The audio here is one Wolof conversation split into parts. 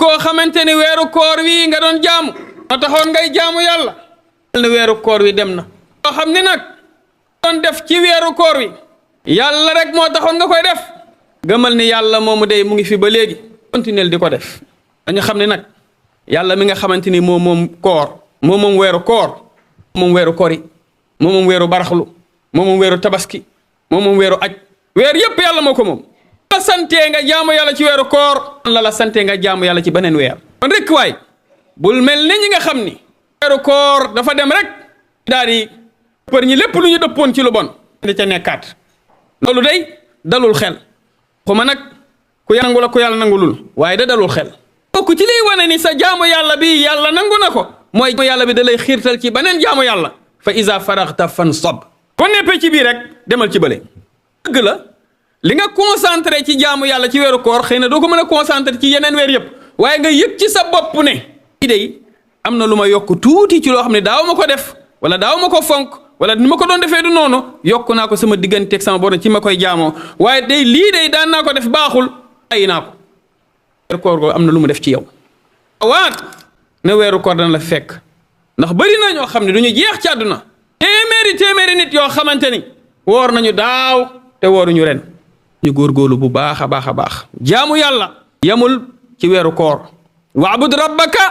koo xamante ni weeru koor wi nga doon jaamu moo taxoon ngay jaamu yàlla ne weeru koor wi dem na koo xam ni nag doon def ci weeru koor wi yàlla rek moo taxoon nga koy def gëmal ni yàlla moomu day mu ngi fi ba léegi continuer di ko def dañu xam ne nag yàlla mi nga xamante ni moom koor moom weeru koor moom weeru koor yi moom weeru baraxlu moom weeru tabaski moom weeru aj weer yépp yàlla moo ko moom la santee nga jaamu yàlla ci weeru koor la santee nga jaamu yàlla ci beneen weer kon rek waay bul mel ni ñi nga xam ni weeru koor dafa dem rek daal di për ñi lépp lu ñu dëppoon ci lu bon da ca nekkaat loolu day dalul xel xuma nag ku yàlla nangu la ku yàlla nangulul waaye da dalul xel bokk ci liy wane ni sa jaamu yàlla bi yàlla nangu na ko mooy yàlla bi da lay xiirtal ci beneen jaamu yàlla fa iza faraxta fansab boo neppee ci bii rek demal ci bële dëgg la li nga concentré ci jaamu yàlla ci weeru koor xëy na doo ko mën a concentré ci yeneen weer yëpp waaye nga yëg ci sa bopp ne i day am na lu ma yokk tuuti ci loo xam ne daaw ma ko def wala daaw ma ko fonk wala ni ma ko doon defee du noonu yokk naa ko sama digganteeg sama borom ci ma koy jaamoo waaye day lii day daan naa ko def baaxul ay naa ko weeru koor go am na lu mu def ci yow waat ne weeru koor dana la fekk ndax bëri na ñoo xam ne du ñu jeex ci àdduna téeméeri nit yoo xamante ni woor nañu daaw te wooruñu ren ñu góorgóorlu bu baax a baax a baax jaamu yàlla yamul ci weeru koor waabud rabbaka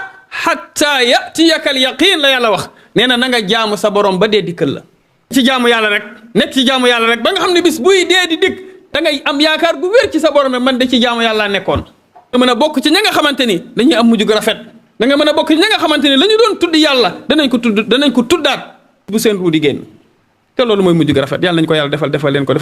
hatta yatiyaka al yaqin la yàlla wax nee na nga jaamu sa borom ba dee dikkal la ci jaamu yàlla rek nekk ci jaamu yàlla rek ba nga xam ne bis buy dee di dikk da ngay am yaakaar gu wér ci sa borom man de ci jaamu yàlla nekkoon da mën a bokk ci ña nga xamante ni dañuy am mujj gu rafet da nga mën a bokk ci ña nga xamante ni la ñu doon tudd yàlla danañ ko tuddaat bu seen ruu di génn te loolu mooy mujj gu rafet yàlla nañ ko yàlla defal leen ko defal